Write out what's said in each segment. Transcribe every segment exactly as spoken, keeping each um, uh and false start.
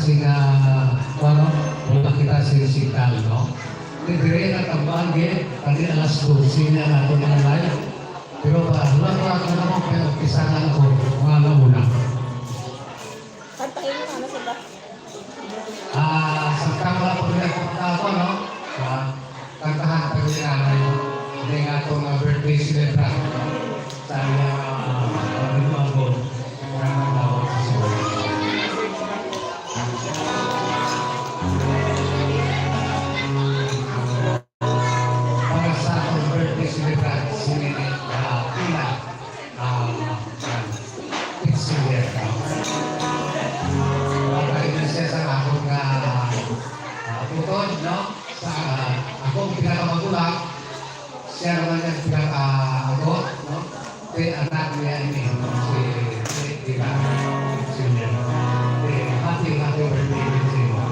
Sing, ah, ano, wala kita sing signal, no? Di dire na tambaan, ge, kani alas dose na ang aton mga live. Pero pa, wala pa, ano mo, pero umpisa na ako, mga nauna. Kantahin mo, ano, sila? Ah, sa tama po nila kung ako, no? Ah, kantahan pa rin ang, ano, hindi nga itong, ah, birthday celebrant. Sa iya, ah, ano, mga, mga tawag sa Cebu. Para sa akong birthday celebrant, si Nene, ah, Pina, ah, ah, Pitsuyer. Para rin siya sa akong, ah, ah, putod, no? Sa, ah, akong pinakamagulang, siya naman ang pinakaabot, no? Kay anak niya ini, si, si Dina, si Junior. Eh, happy, happy birthday, Junior.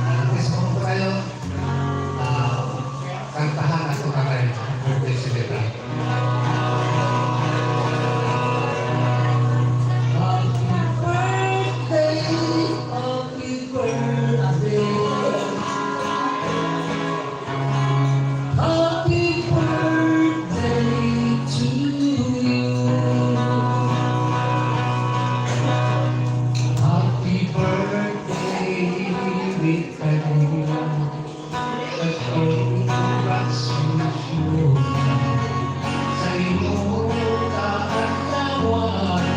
Ah, gusto ko po kayo, ah, kantahan ako na kayo, birthday celebrant. Happy birthday, happy birthday. Happy birthday to you. Happy birthday, dear Kagura. Congratulations sa imo kaadlawan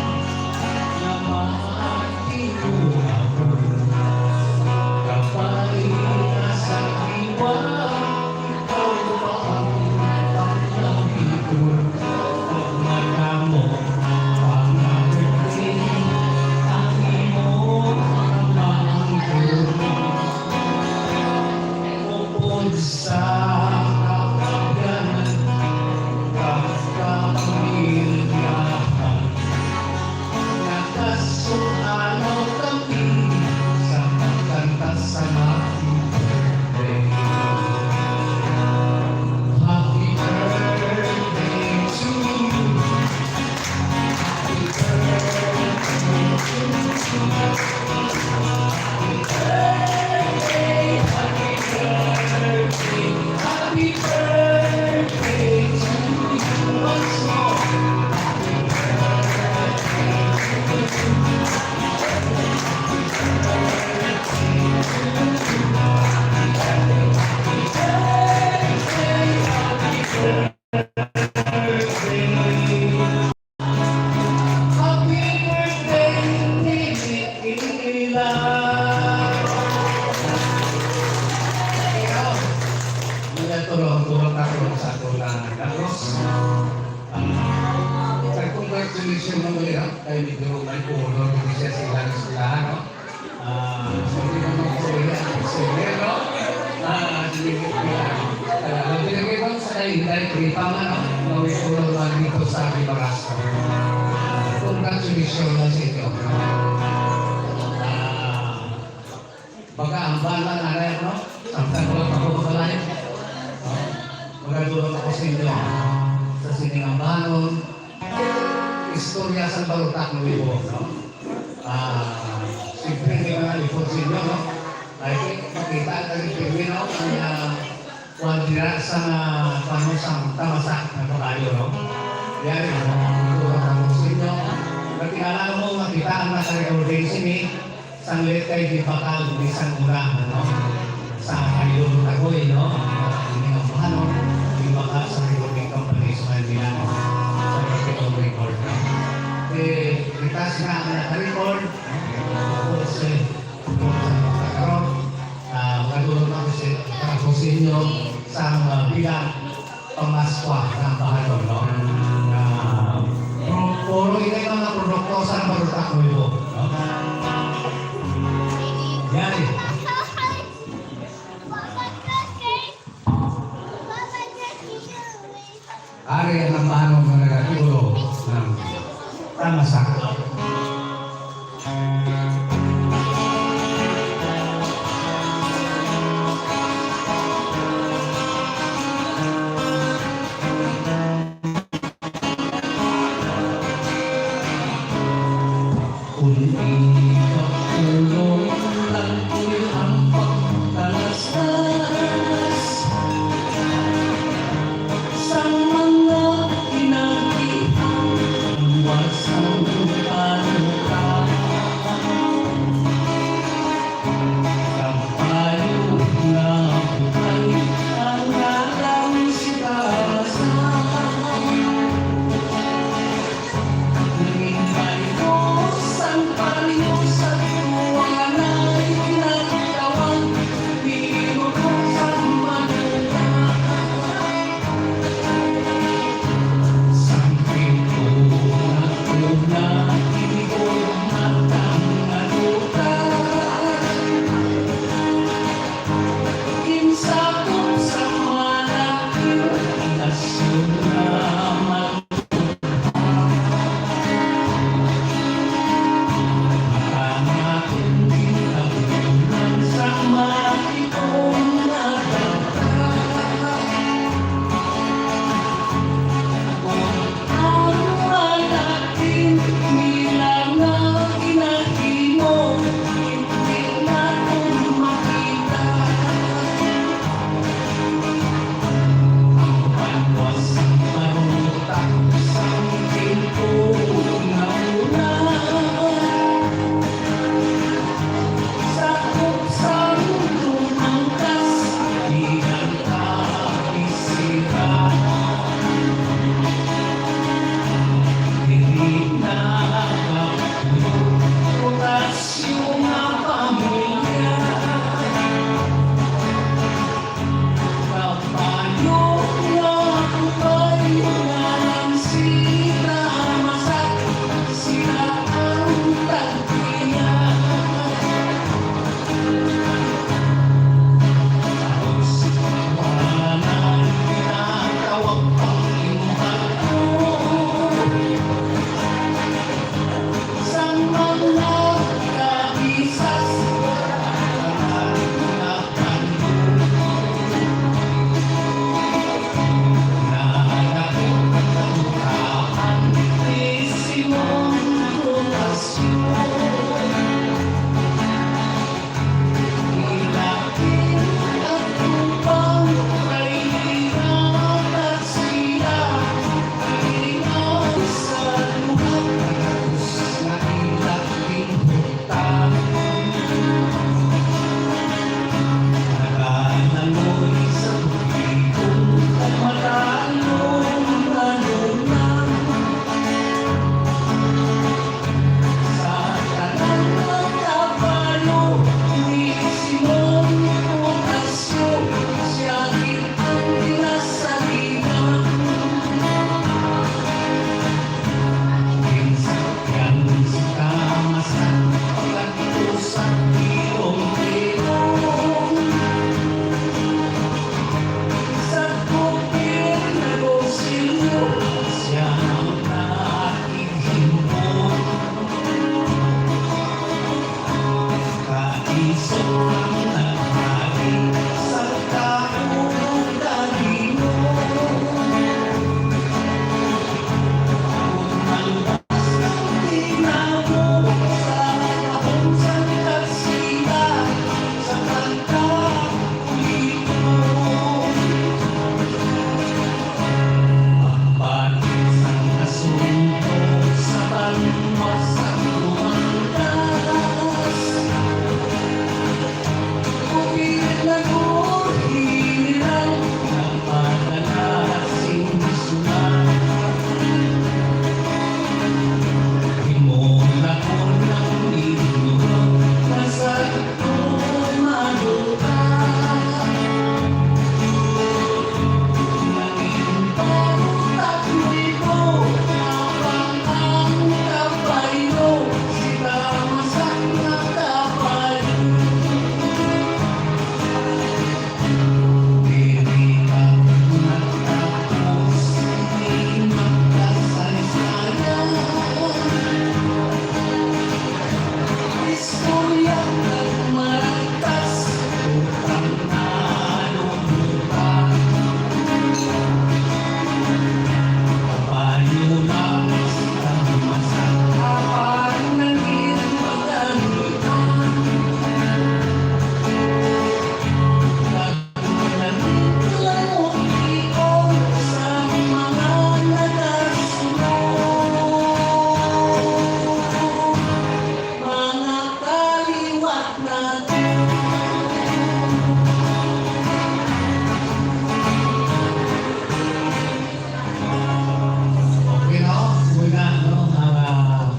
nga matinuharon. Kapay na sa iwan, Nagkasuano kami sa pagkanta sa Happy Birthday. Happy birthday to you. Happy birthday to you. Happy birthday, happy birthday, happy birthday to you once more. Happy birthday, Tita Ila. Ikaw, magandang tulong, tulong na tulong sa aton nga gagos. Ah, kag congratulations, Ma'am Lira, kay medyo may honor din siya sa ilang eskwelahan, no? Ah, so, di naman po rin ang senior, no? Ah, sige, sige. Ah, pinag-ibang sa kay Inday Kripa nga, no? Mawikulo man dito sa Bibaras. Ah, congratulations na sa inyo. Ah, baga ang bala na rin, no? Samtang wala pa ko mabalay. No? Magadulog ako sa inyo. Sa sining ambanon, istorya sa Barutak Nuevo, no? Ah, siyempre, hindi na nalipod sa inyo, no? Ay, makita ang kanyang pirmi, no? Ang, ah, kuwan dira sa, ah, kuwan mo, sa tamasa ng kabayo, no? Yan, no? Ito ang tawag sa inyo. Natingala mo, makita ang nasa recording sini, sang letay di bakal, bisan una, no? Sa Ayun Tagoy, no? Ang inyong bahano, di bakal sa recording company sa Manila, no? Sa Capitol Record, no? Eh, kita sila ang naka-record, no? Tapos, eh, karon, ah, magadulog na ako sa, ako sa inyo sa, ah, bilang pamaskwa nga bahanon, no? Ah, pro-, puro ini mga produkto sa Barutak Nuevo, no? Yan eh. Ari ang bahanon nga nagatulo ng tamasa. Mga kaliwat naton. Okay, no? Muna, no? Ang, ah,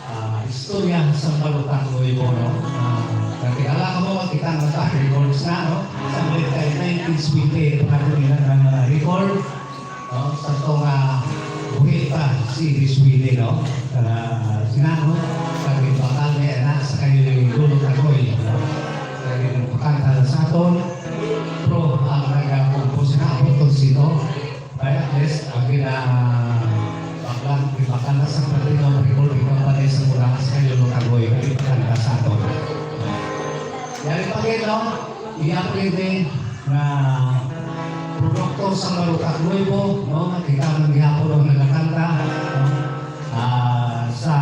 ah, istorya sa Balutak Nuevo, no? Ah, nakilala ko mo, kita ang nasa records na, no? Sa mga nineteen seventy, ito na po nila ng, ah, record. No? Sa to nga buhi pa si Biswili, no? Ah, sina, no? Sa ginbakal niya na sa kayo yung Lolo Tagoy, no? Sa ginbakal na sa aton, pero ang nagakumpos na ako to sino? Kaya, yes, ang ginabakal, ginbakal na sa Platinum Recording Company sa mula sa kayo Lolo Tagoy, ginbakal na sa aton. Yari pa rin, no? Iya pwede nga produkto sa Balutak Nuevo, no? Kita man gihapon ang nagakanta, no? Ah, sa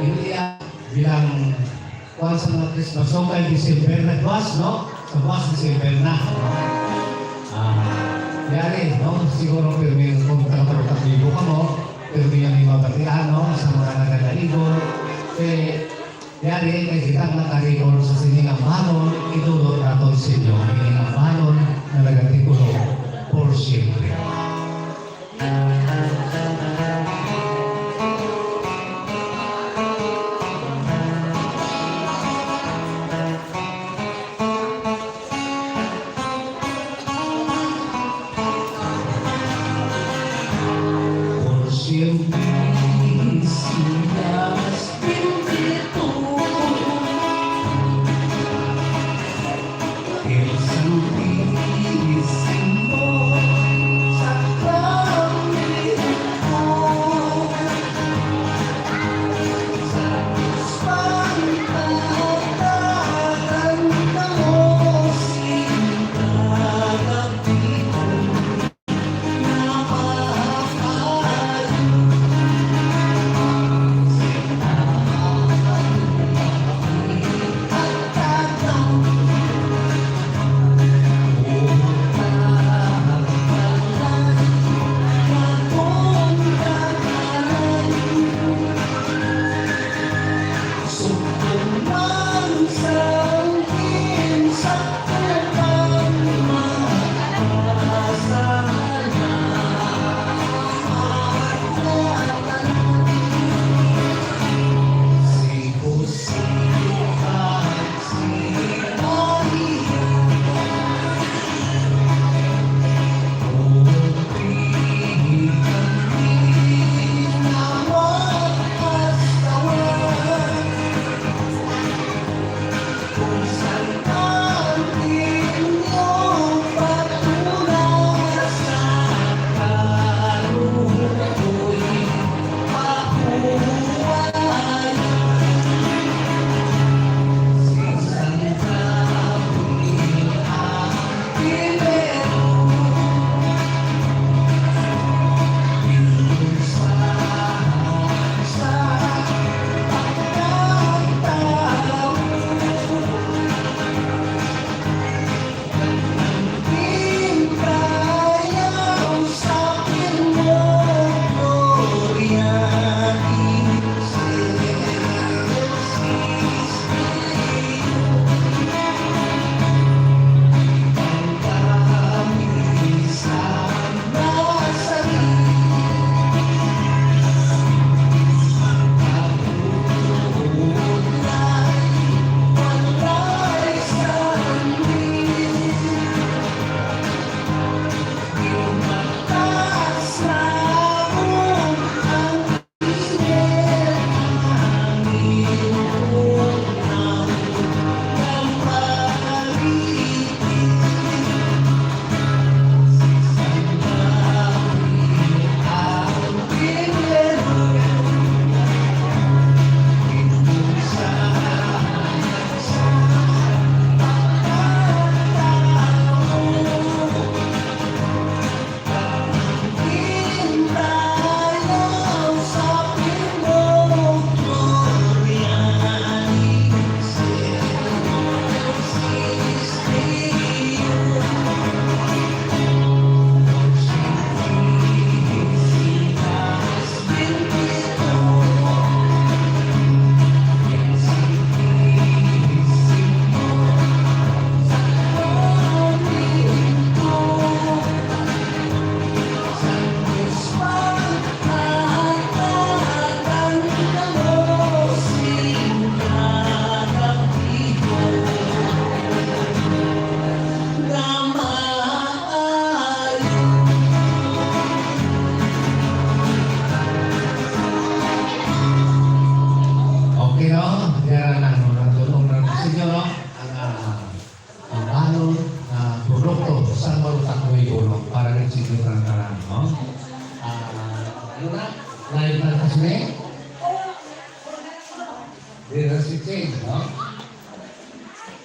India bilang kuwan sa mga Christmas song kay December na buwas, no? Sa buwas December na. Ah, yari, no? Siguro pirmi kung taga-Balutak Nuevo ka mo, pirmi ang imabatian, no? Sa mga nagadaligol. Kay Yari kay kita nga naka-record sa sining ambahanon, idulot naton sa inyo ang ining ambahanon nga nagatitulo, Por Siempre. Por siempre sigas bendito, el Santísimo Sacramento.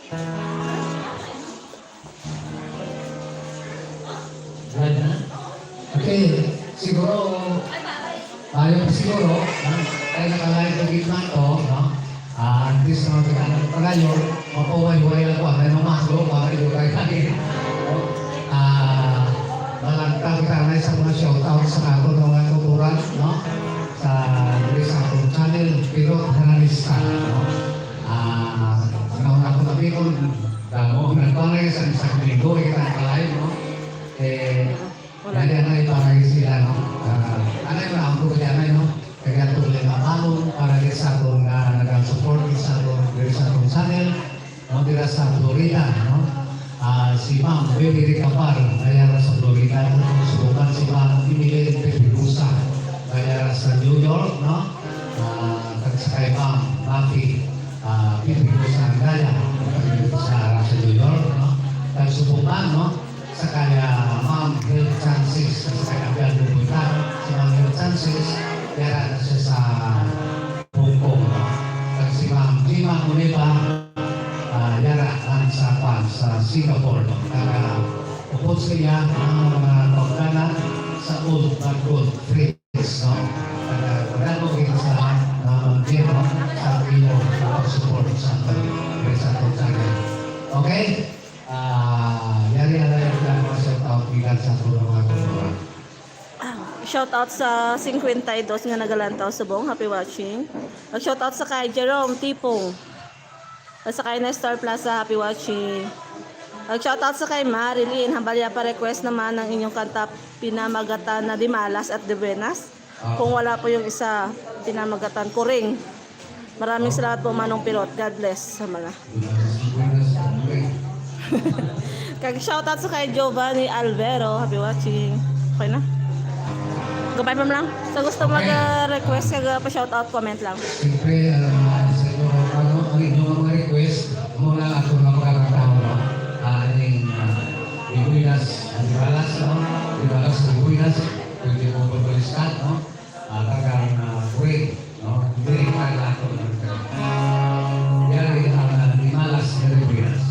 Wala na? Okay, siguro, ayon pa siguro, no? Kaya naka-live na gid man to, no? Ah, at least, no, kita na padayon, mapahuway-huway lang ko, ano yung maslo, para yung kay kay. Ah, malanta kita na sa mga shoutout sa aton mga tuturan, no? Sa, diri sa atong channel, Pirot Hanalista, no? Ah, naon ako na Bicol, damo, nagpangay sa isang linggo, kita na live, no? Eh, Wala. Dali anay para sila, no? Ah, anay na ang tuloy anay, no? Kaya tuloy na balon para di sa aton nga nagasupport sa aton, diri sa aton channel, no? Dira sa Florida, no? Ah, si Ma'am Baby Ricapar, kaya ra sa Florida, no? Subukan si Ma'am Emily Pepilusa, kaya ra sa New York, no? Ah, kag sa kay Ma'am Mafi, ah, Pepilusa, kaya sa, sa New York, no? Kag subukan, no? Sa kaya Ma'am Health Chances, sa kaya Bial Bubuyta, si Ma'am Health Chances, yara na siya sa Hong Kong, no? Kag si Ma'am Gina Muneba, ah, yara ang sa, kwan, sa Singapore, no? Kag, ah, upod sa iya, ang mga kaugdanan sa Old Bad Gold Friends, no? Kag, ah, madamo gid sa, ah, Ma'am Gina, no? Sa imo pag-support sa aton, sa aton channel. Okay? Ah, yari na lang ang mga shout out gikan sa aton mga kultura. Shout out sa cincuenta y dos nga nagalantaw subong, happy watching. Mag shout out sa kay Jerome Tipong. At sa kay Nestor Plaza, happy watching. Mag shout out sa kay Marilyn Hambalyapa, request naman ang inyong kanta Pinamagatan na Dimalas at Dibuenas. Kung wala po yung isa, Pinamagatan, Kuring. Maraming salamat po, Manong Pirot. God bless sa mga. Kag shout out sa kay Giovanni Alvero. Happy watching. Okay na. Gabay pa lang. Sa gusto Okay. mag-request, kag, ah, pa-shout out, comment lang. Siyempre, ah, sa inyo, ano, ang inyong mga request, muna ato nga pagkakataon, no? Ah, aning, ah, Dibuenas, Dibalas, no? Dibalas, Dibuenas, pwede mo pagpalistan, no? Ah, tagang, ah, Kuwait, no? Direkta na ako ng Yari ang, ah, Dimalas nga Dibuenas.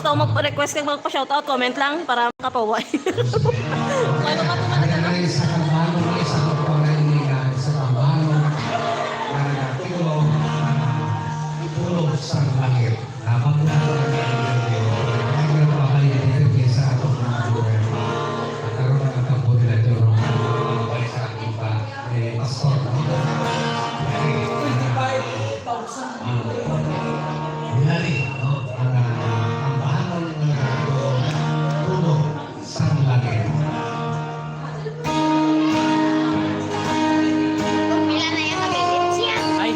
Gusto mo request kag magpa-shoutout, comment lang para makapaway. Wala pa po Ano na sa kamano, isa ko pa na iniingat sa kamano na nagatulo, ah, tulo sa langit. Ah, mabuhay ang Ginoo. Ang nagpapahayag dito sa atong mga buhay. At karon ang tampo nila, Joro, ang pagpapay sa ating pa-, eh, pastor, no? Twenty-five thousand. Ah, yari, no? Ang, ah, ang bahanon nga tulo sang langit. Ay.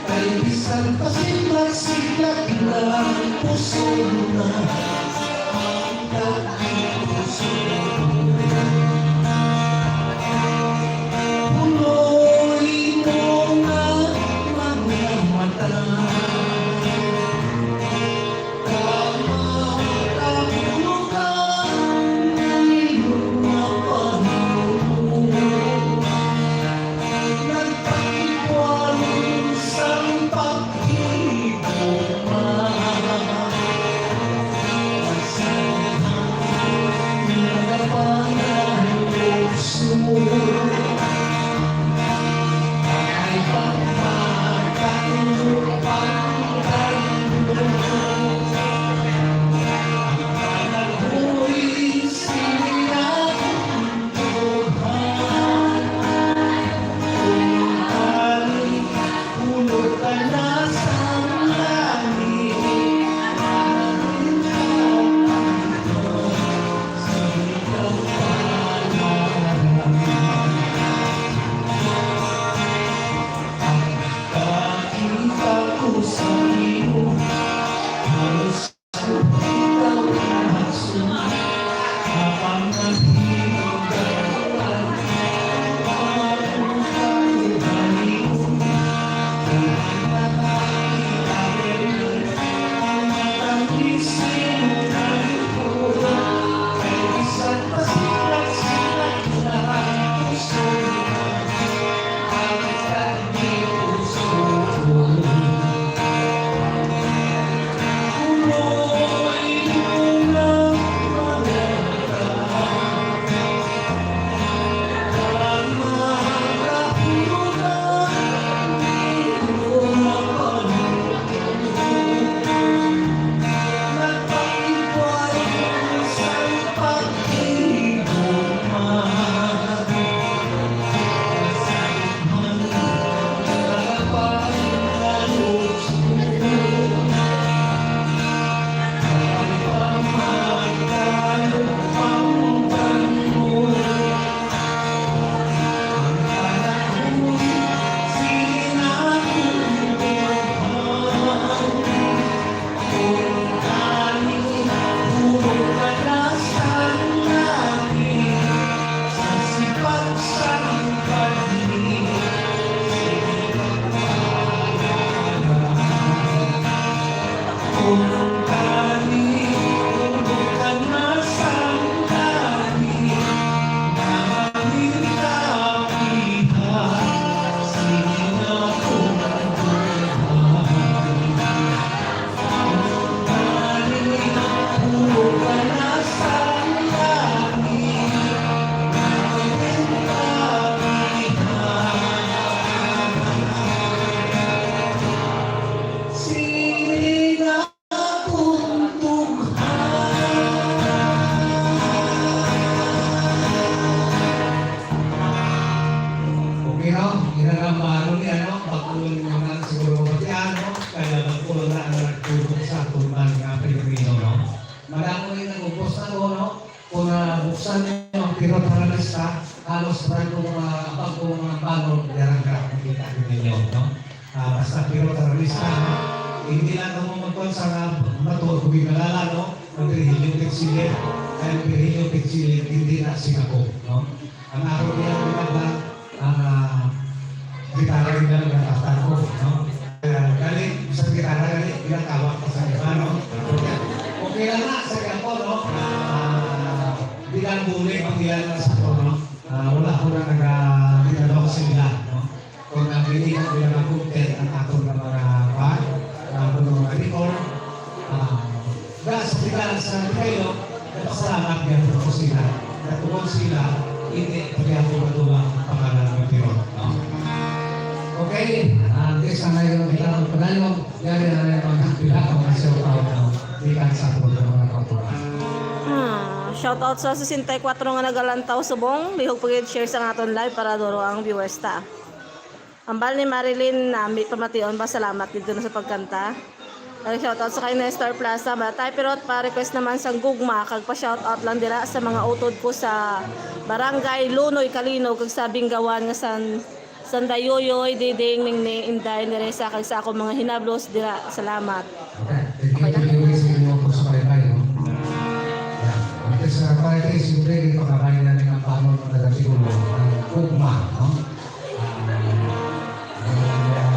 Kay bisan pa sidlak-sidlak lang, puso mo na ang dating puso ko. Punoy mo nga mga mata. sa Piro Terrorista, no? Hindi lang kamo magkuhan sa mga bato, kung ginalala, no? Ang Virgilio Pichilid, ang Virgilio Pichilid, hindi na singako, no? Ang ako niya, ang mga, ang, ah, gitara nila, nagkakastan ko, no? Ah, dali, sa gitara, dali, ginatawag ko sa iba, no? Okay lang na, sa ako, no? Ah, di lang bulig ang ilan na sa ako, no? Ah, wala ko na naga-, ginagawa sa ila, no? Kung ang bilingan ko lang ang content ang aton nga mga, kuwan, ang aton nga mga record, ah, da, sa kita, sa Tagalog, nagpasalamat niya po ko sila. At tungod sila, hindi pa niya po matuwa ang pangalan ng Tirol, no? Okay, ah, this na yung kita ng padayon. Yari na lang ang pila ko nga shout out, no? Di ka sa po ng mga kauturan. Ah, shout out sa sesenta y kuwatro nga nagalantaw subong, lihog pag-share sa aton live para duro ang viewers ta. Ambal ni Marilyn, nami pamation ba, salamat dito na sa pagkanta. Ay, shout out sa kay Nestor Plaza, Batay Pirot, pa request naman sang gugma kag pa shout out lang dira sa mga utod ko sa Barangay Lunoy, Kalinog, kag sa Binggawan nga san Sanda Yoyoy, Diding, Ningning, Inday, Neresa, kag sa akong mga hinablos dira. Salamat. Okay. Thank you, thank you, thank you po sa bye-bye, no? Yeah. Ante sa bye-bye, siyempre, ipakabay na rin ang panon ng taga-Siguro, ang gugma, no? Ah,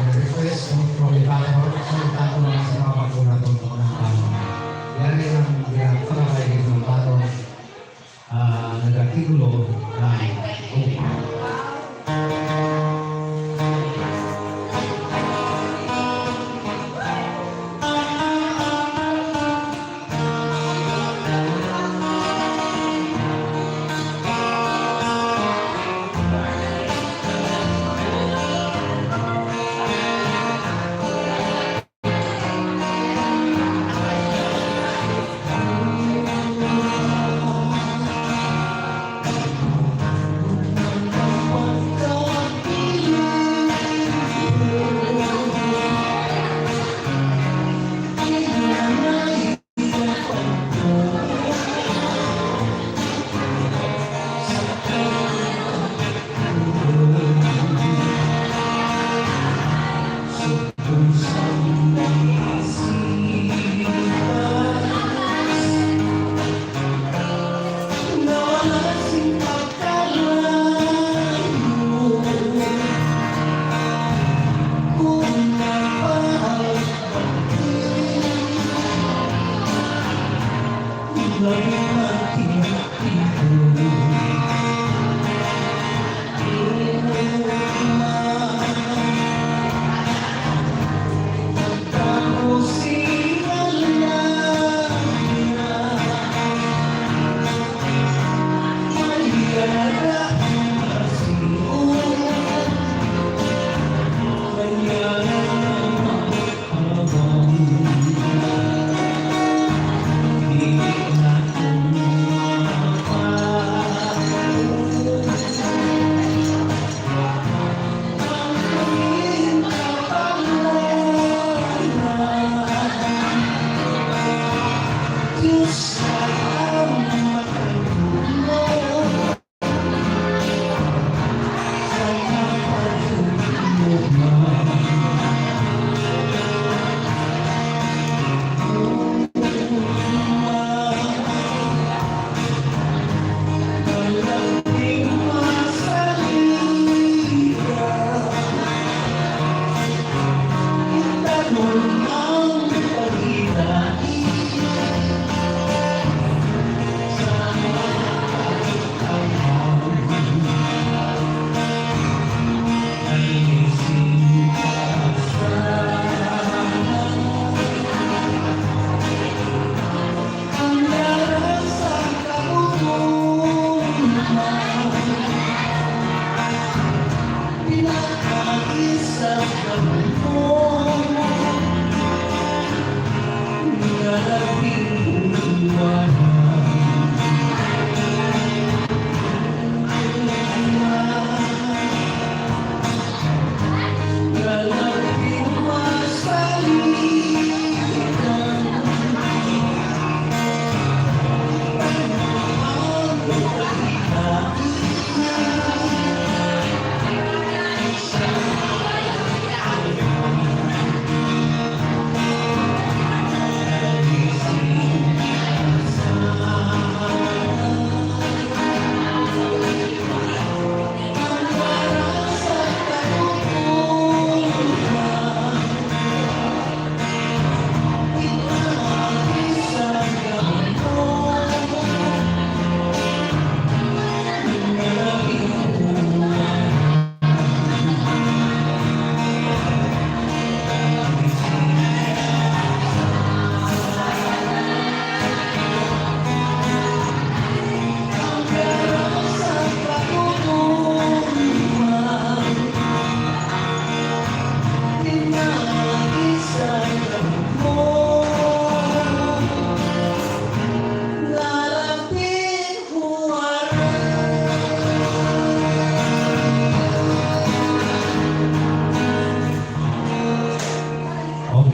ang request, no, from the back, no? So, tapo na sa mga bago na itong mga panon. Yan rin ang ginapakabay ng panon. Ah, nag-artikulo na, oh.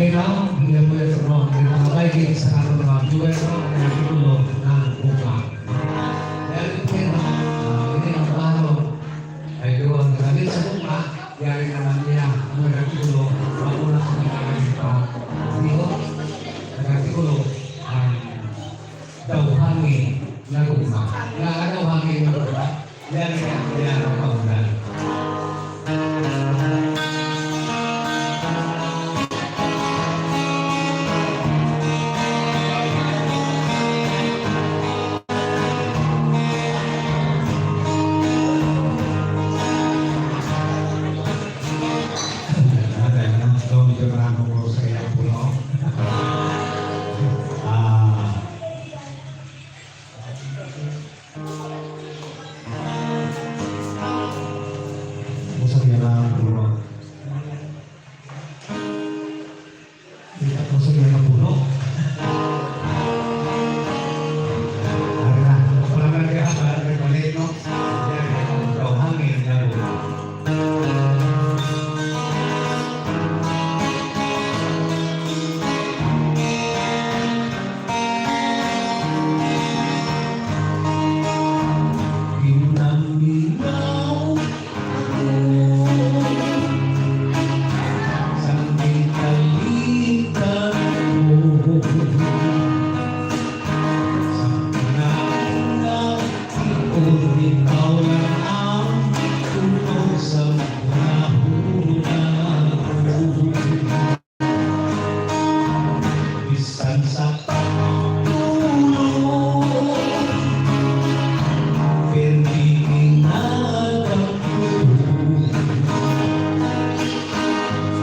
Kaya, hindi mo yung mga, may mga baygin sa aton mga viewers, mga titulo ng gugma. Dahil ito, ah, ini ang klaro ay duwang gamit sa gugma, yari naman niya ang mga titulo, mauna sa mga gamit pa. Diho, ang titulo, ang Dawhangi nga gugma. Nga ang dawhangi nga gugma, yan ang, yan ang kaundan. Ano tayo na? Ito, medyo marami ko sa iyang puno. Ah, Usa niya na ang puro. Usa niya na puro. Ari na. Wala na kaya, wala na kaya, no? Yan, yan, ang hangin niya, bro. Ginaminaw ako sang ginkalimtan ko. Sa panahon nga ikaw lang ang tunog sa panahon na. Bisan sa pagtulog, pirmi ginadamgo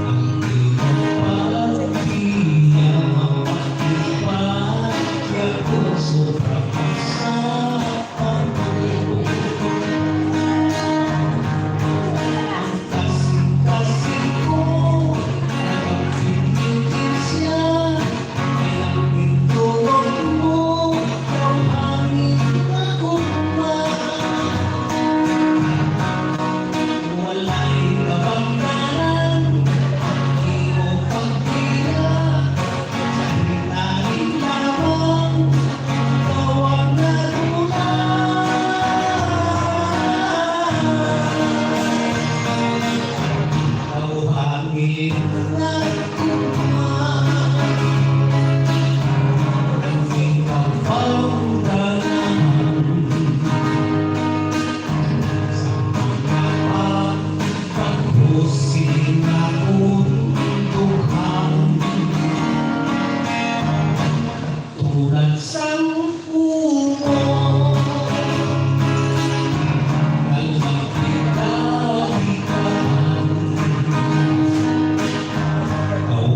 ang imong pagbiya, mapatupad ako sobra pa sa pagtulog. Ang kasing-kasing ko, nagapinigil siya. Kay ang pindulog mo, daw hangin na gugma. Walay kabangdanan ang imo pagbiya. Sa hinaling lamang, ikaw ang naguna. Daw hangin na gugma, ang ikaw ang tanan. Sa mga pagkakusing akong dughang, tulad sang puno, kalma kita di kahan. Ikaw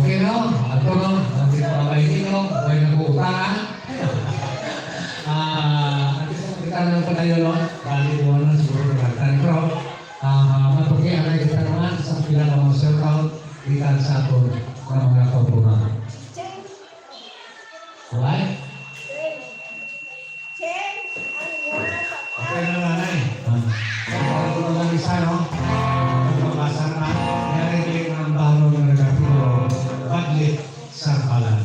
Okay, no? Ato, no? Ang kita na may inom, may nag-uutang, ha? Ah, ang isang kita na padayon, no? Bali, wala na siguro ng kanta ni Pro. Ah, matuki ang kita naman sa pila ka mga shout out, kita sa ato ng mga kauturan. Why? Change ang mura sa Okay na, nanay. Ah. Ang mga isa, no? Ang mabasa na, yari din ang bahalo ng negatibo, badlit sa balan.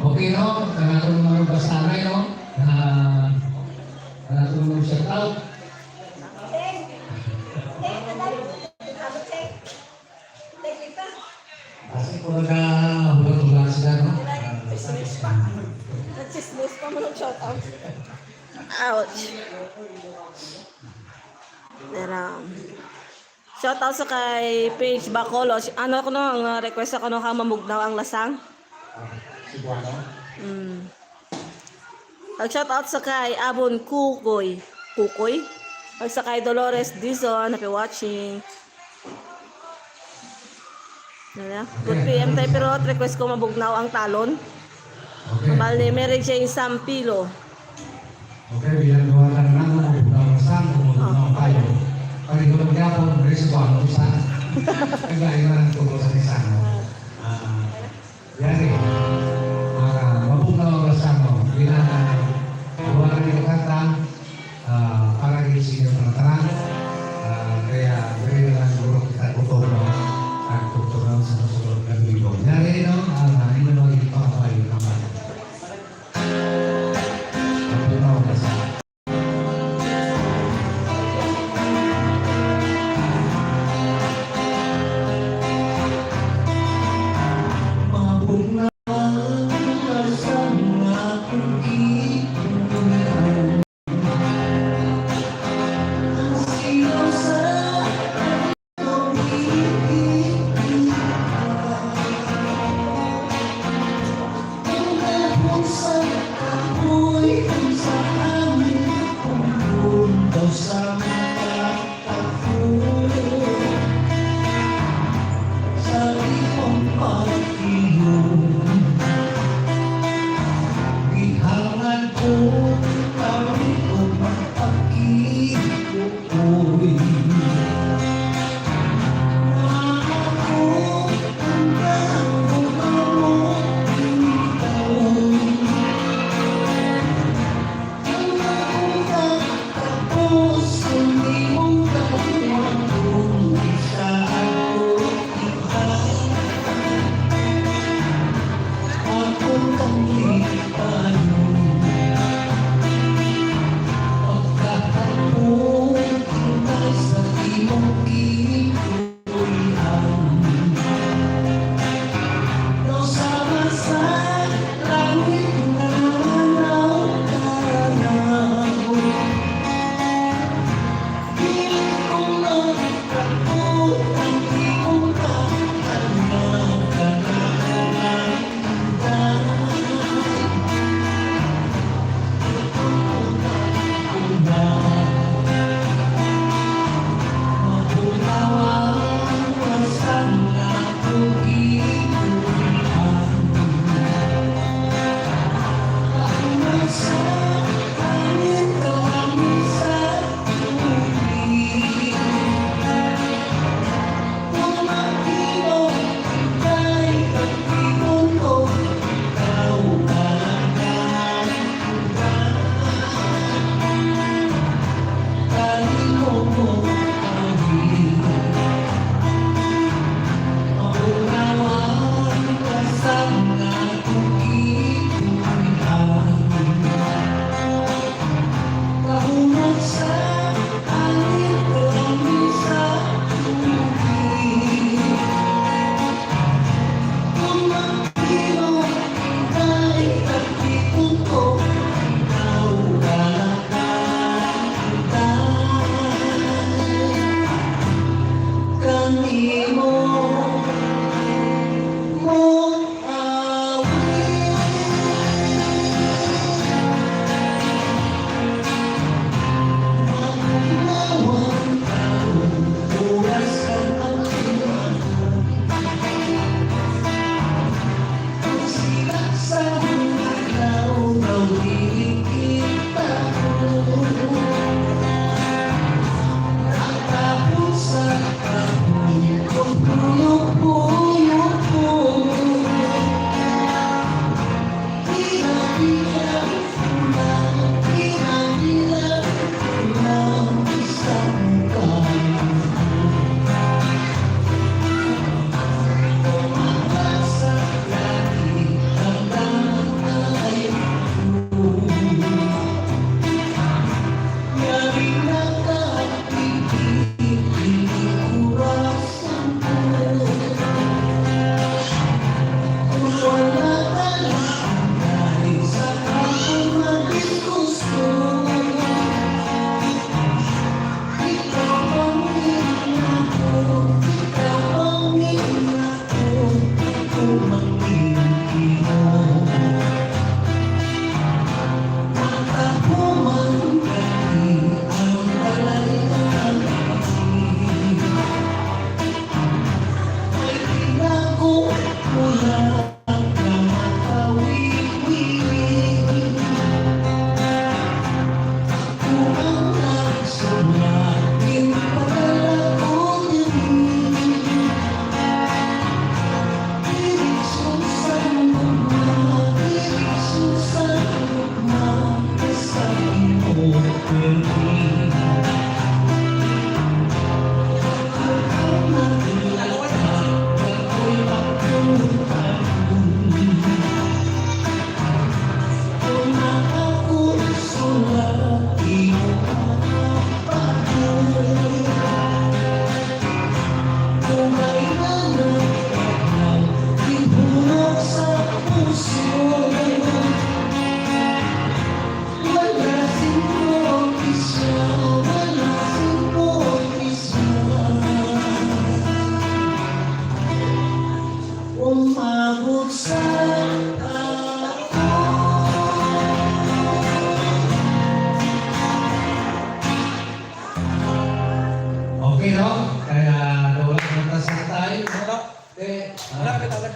Okay, no? Ang atong mga basahay, no? Ah, ang atong mga shout out. Kasi ko nagahubag-hubag sila, no? Nagchismis pa. Nagchismis pa mo ng shout out. Ouch. Pero, shout out sa kay Page Bacolo. Ano ko no, ang, uh, request ako no, ha, mamugnaw ang lasang. Cebuano? Mm. Pag shout out sa kay Abon Kukoy. Kukoy? Pag sa kay Dolores Dizon, happy watching. Ano? Good P M tayo, pero request ko mabugnaw ang talon. Okay. Mabal ni Mary Jane Sampilo. Okay, bilang duha na naman, ang bugnaw nga sang, kung mabugnaw ang kayo. Pag ikaw ang yapon, may suba mo isa. Kaya iba ang tubo sa isang. Ah, yari. Ah, mabugnaw ang sang mo. Bilang, ah, duha na yung kanta, ah, para gid sa inyo tanan. Ah, kaya, dili na lang siguro kita gutom, no? Ang tutunan sa kasunod nga domingo. Yari, no? Ah, hindi na maging pakapay yung kamay.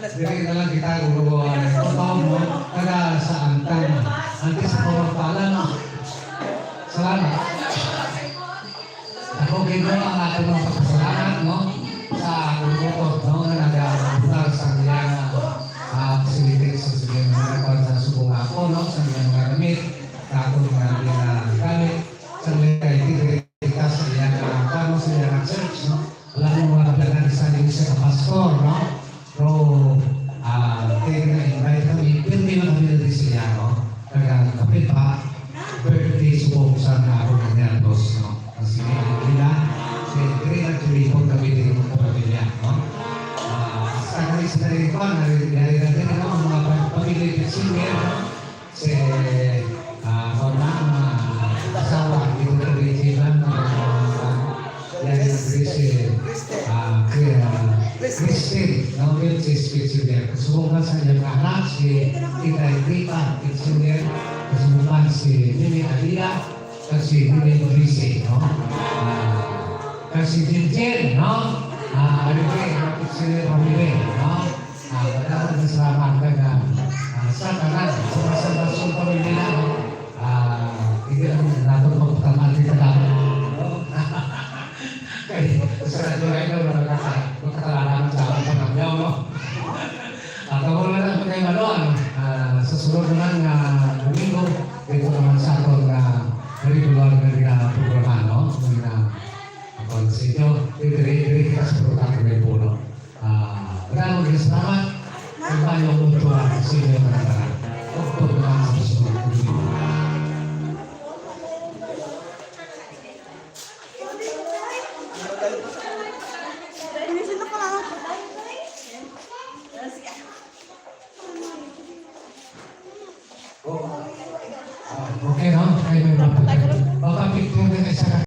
Diri na lang kita, Ginoo, ang pagkaon mo, taga sa antang, antes ako magpala, no? Salamat. Ako, Ginoo, ang aton mga pagpasalamat, no? Sa akong utod, no? Nga nagabutar sa iya nga, ah, facility sa sige, mga kwan sa subong ako, no? Sa iya mga gamit, sa akong mga ginagamit, sa mga kaibigan, sa iya nga, kwan, sa iya nga church, no? Wala mo mga kablagan sa iyo sa pastor, no? Pero, ah, kaya na-invite kami, pirmi na kami na din siya, no? Kaya kapit pa, birthday subong sa nga ako ng Nerdos, no? Ang sige, ang ina, kaya kaya na tulipon kami din ng kapamilya, no? Ah, sa kami sa Tarifa, nari-, nari-, nari-, ano, ang mga pa-, pamilya ng singer, no? Si, ah, kung na, ah, asawa, dito sa Bridget, ah, ah, yan ang Christine, ah, kaya, Christine, no? Yun si Spitzer. Kasubukan sa iyang anak, si Tita Enrica Spitzer. Kasubukan si Nini Alia, kag si Nini Luisi, no? Ah, kag si Jinjin, no? Ah, ano ba, Spitzer family, no? Ah, madamo na salamat kag, ah, ah, sa tanan, sa mga salbasyon pamilya, no? Ah, hindi lang nato magpataman kita lang, no? Kay, sa radyo ay, no, wala na sa, magkakalalaman sa akin sa kamyaw, no? At ako na lang kay Manuel, ah, sa sunod naman nga Domingo, dito naman sa aton nga regular nga ginaprograma, no? Nga, ang konsehyo, diri, diri kita sa programa ng puno. Ah, maraming salamat. Ang mayong udto sa inyo tanan-tanan. Udto naman sa susunod nga video. Oh. Ah, okay, no? Kay may mapapicture na isa ka